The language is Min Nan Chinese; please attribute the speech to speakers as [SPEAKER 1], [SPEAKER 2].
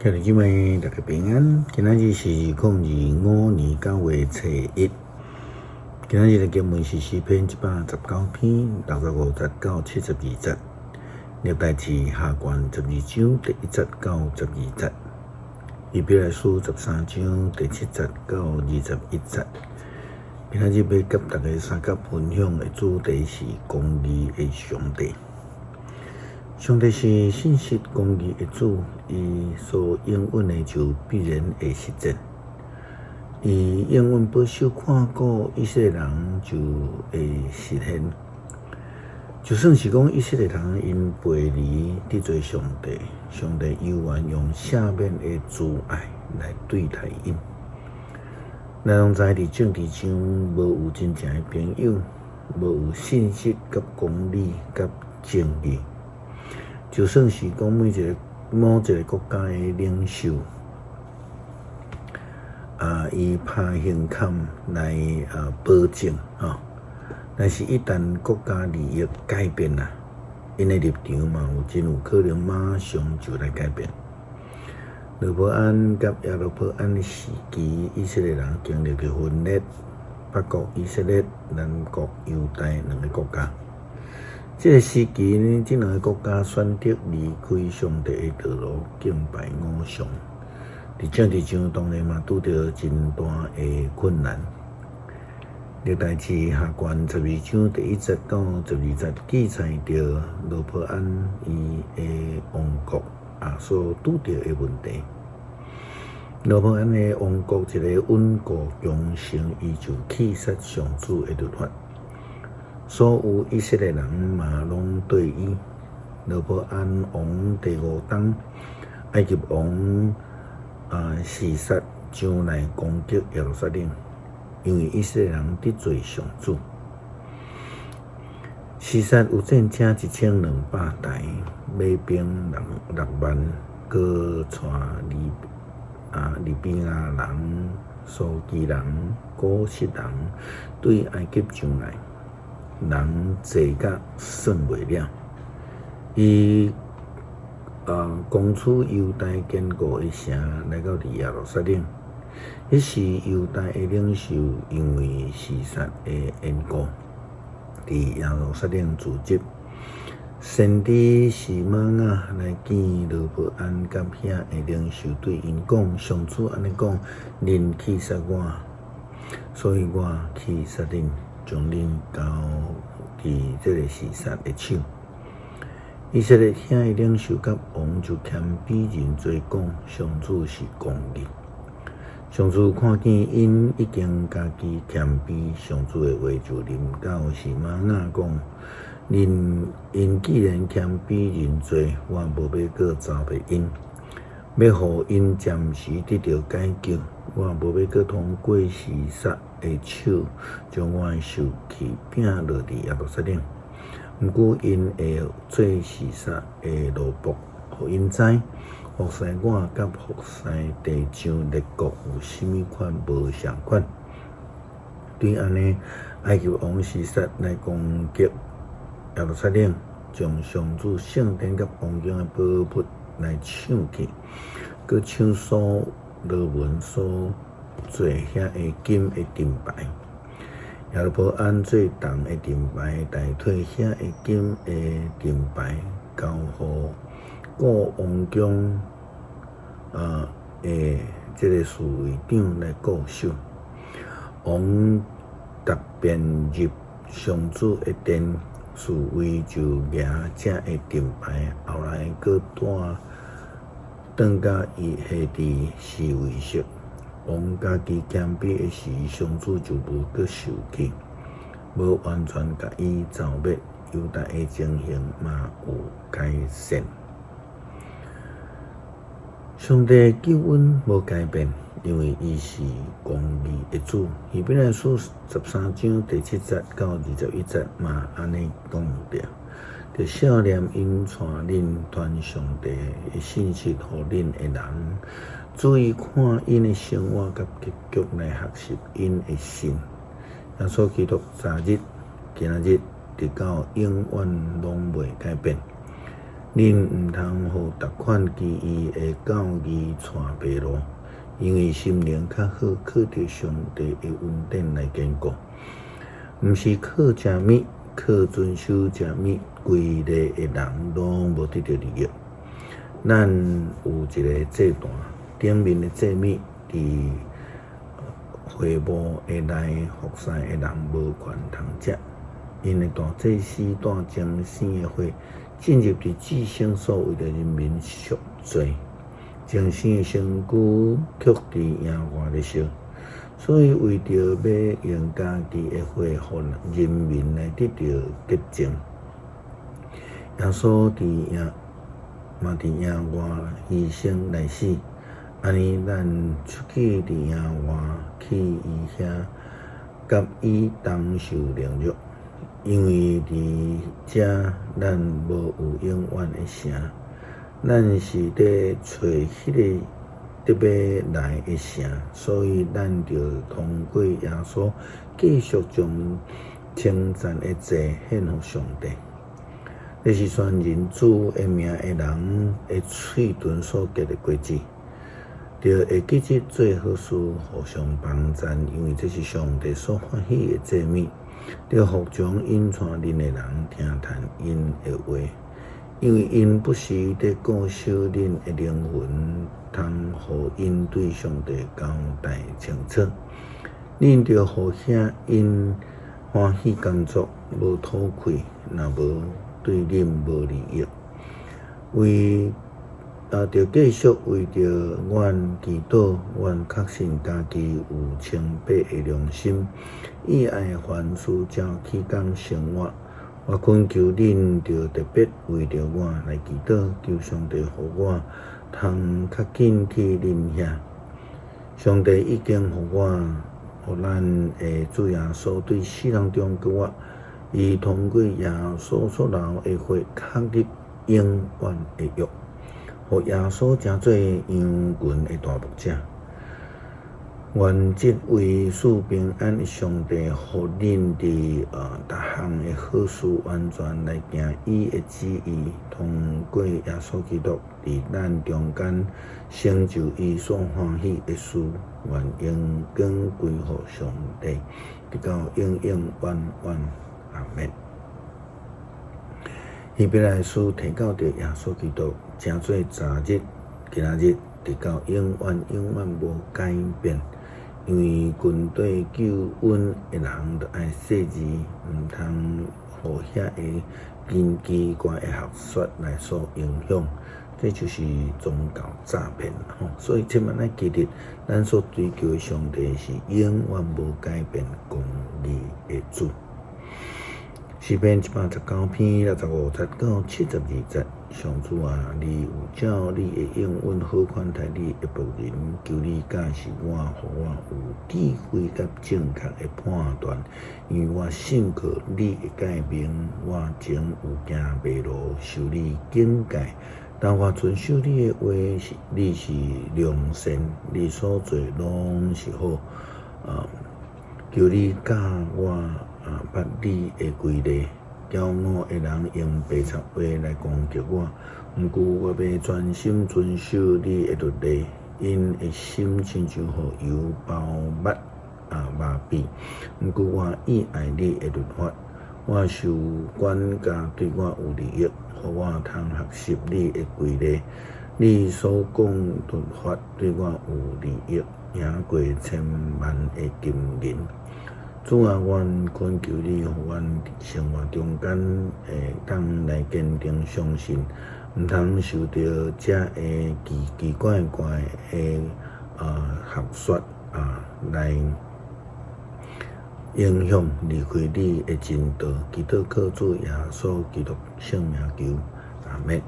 [SPEAKER 1] 兄弟姊妹，大家平安。今仔日是2025年9月初1。今仔日的經文是詩篇119篇65節到72節，歷代志下卷12章第1節到12節，希伯來書13章第7節到21節。今仔日欲佮大家相佮分享的主題是公義的上帝。上帝是信實公義的主，伊所應允的就必然會實現。伊應允保守看顧以色列人就會實現。就算是講以色列人𪜶背離得罪上帝，上帝猶原用赦免的慈愛來對待𪜶。咱攏知佇政治上無有真正的朋友，無有信實佮公理佮正義。就算是講每一个某一个國家的領袖，啊，伊拍胸坎來保證吼，但是一旦國家利益改變啦，𪜶的立場嘛有真有可能馬上就來改變。羅波安佮耶羅波安的時期，以色列人經歷著分裂，北國以色列、南國猶大兩個國家。這个時期呢，這兩个國家選擇離開上帝的道路，敬拜偶像。佇政治上當然嘛拄著真大的困難。歷代志下卷12章第1節到12節記載著羅波安伊的王國啊所拄著的問題。羅波安的王國一个穩固強盛，伊就棄殺上主的律法。所有以色列人嘛攏對伊。羅波安王第五冬，埃及王啊示撒上來攻擊耶路撒冷，因為以色列人得罪上主。示撒有戰車1200台，馬兵6萬，閣帶利比亞人、蘇基人、古實人對埃及上來。人濟甲算袂了，伊攻取猶大堅固的城，來到佇耶路撒冷。彼時猶大的領袖因為示撒的緣故，佇耶路撒冷聚集。先知示瑪雅來見羅波安佮遐的領袖，對𪜶講：上主按呢講，恁棄殺我，所以我棄殺恁。將恁交佇這个示撒的手。以色列遐的領袖佮王就謙卑認罪，講上主是公義。上主看見𪜶已經家己謙卑，上主的話就臨到示瑪雅講：恁𪜶既然謙卑認罪，我無欲閣糟滅𪜶，欲予𪜶暫時得著解救，我無欲閣通過示撒的手，將我的受氣摒落佇耶路撒冷。毋過𪜶會做示撒的奴僕，予𪜶知，服侍我佮服侍地上列國有啥物款無仝款。對按呢，埃及王示撒來攻擊耶路撒冷，將上主聖殿佮王宮的寶物來搶去，閣搶所羅門所做遐个金的盾牌，耶羅波安做銅的盾牌，代替遐个金的盾牌，交予顧王宮的這个侍衛長來固守。王逐遍入上主的殿，侍衛就舉這个盾牌，後來閣帶轉甲伊下佇侍衛室。王家己謙卑的時，上主就無閣受氣，無完全共伊造滅。猶大的情形嘛有改善。上帝救恩無改變，因為伊是公義的主。希伯來書13章第7節到21節嘛按呢講著。著數念𪜶帶恁傳上帝的信息予恁的人，注意看𪜶的生活佮結局來學習𪜶的信。耶穌基督昨日、今仔日，直到永遠攏袂改變。恁毋通予逐款奇異的教義帶迷路，因為心靈較好，靠著上帝的恩典來堅固，毋是靠食物，靠遵守食物規例的人，攏無得著利益。咱有一个祭壇，頂面的祭物佇會幕的內服侍的人無權通食，𪜶的大祭司帶全牲的血進入佇至聖所，為著人民贖罪。全牲的身軀卻佇營外咧燒，所以為著欲用家己的血，予人民來得著潔淨，耶穌佇營嘛佇營外犧牲來死。按呢，咱出去佇營外去伊遐，佮伊同受凌辱，因為佇遮咱無有永遠的城，咱是咧揣彼个得欲來的城，所以咱著通過耶穌繼續將稱讚的祭獻予上帝。這是宣認主的名的人的喙唇所結的果子。著會記得做好事，互相幫贊，因為這是上帝所歡喜的祭物。著服從引帶恁的人，聽趁𪜶的話，因為𪜶不是咧顧守恁的靈魂，通予𪜶對上帝交代清楚。恁著予遐𪜶歡喜工作，無討氣，若無對恁無利益。為啊，著繼續為著阮祈禱，阮確信家己有清白的良心，意愛凡事照起工生活。我懇求恁，著特別為著我來祈禱，求上帝予我通較緊去恁遐。上帝已經予我，予咱的主耶穌對死人中復活，伊通過耶穌所流的血，確立永遠的約。予耶穌成做羊群的大牧者，願這位賜平安的上帝，予恁佇逐項的好事完全來行伊的旨意，通過耶穌基督佇咱中間成就伊所歡喜的事，願榮光歸予上帝，直到永永遠遠，阿們。希伯來書提到著耶穌基督，成做昨日、今仔日，直到永遠永遠無改變。因為軍隊救恩的人，著愛細膩，毋通予遐个真奇怪的學說來所影響。這就是宗教詐騙吼。所以千萬愛記得，咱所追求的上帝是永遠無改變公義的主。詩篇119篇65節到72節，上主啊，你有照你的應允好款待你的僕人，求你教示我，予我有智慧佮正確的判斷，因為我信靠你的誡命，我前有行迷路，受你警戒，但我遵守你的話，是你是良善，你所做攏是好。求你教我捌你的規例，驕傲的人用白賊話來攻擊我，毋過我欲專心遵守你的律例。𪜶的心親像予油包抹麻痹，毋過我意愛你的律法。我受管教對我有利益，予我通學習你的規例。你所講律法對我有利益，贏過千萬的金銀。主啊，阮懇求你，予阮佇生活中間會當來堅定相信，毋通受著遮个奇奇怪怪的學說來影響，離開你的真道。祈禱靠主耶穌基督聖名求，阿們。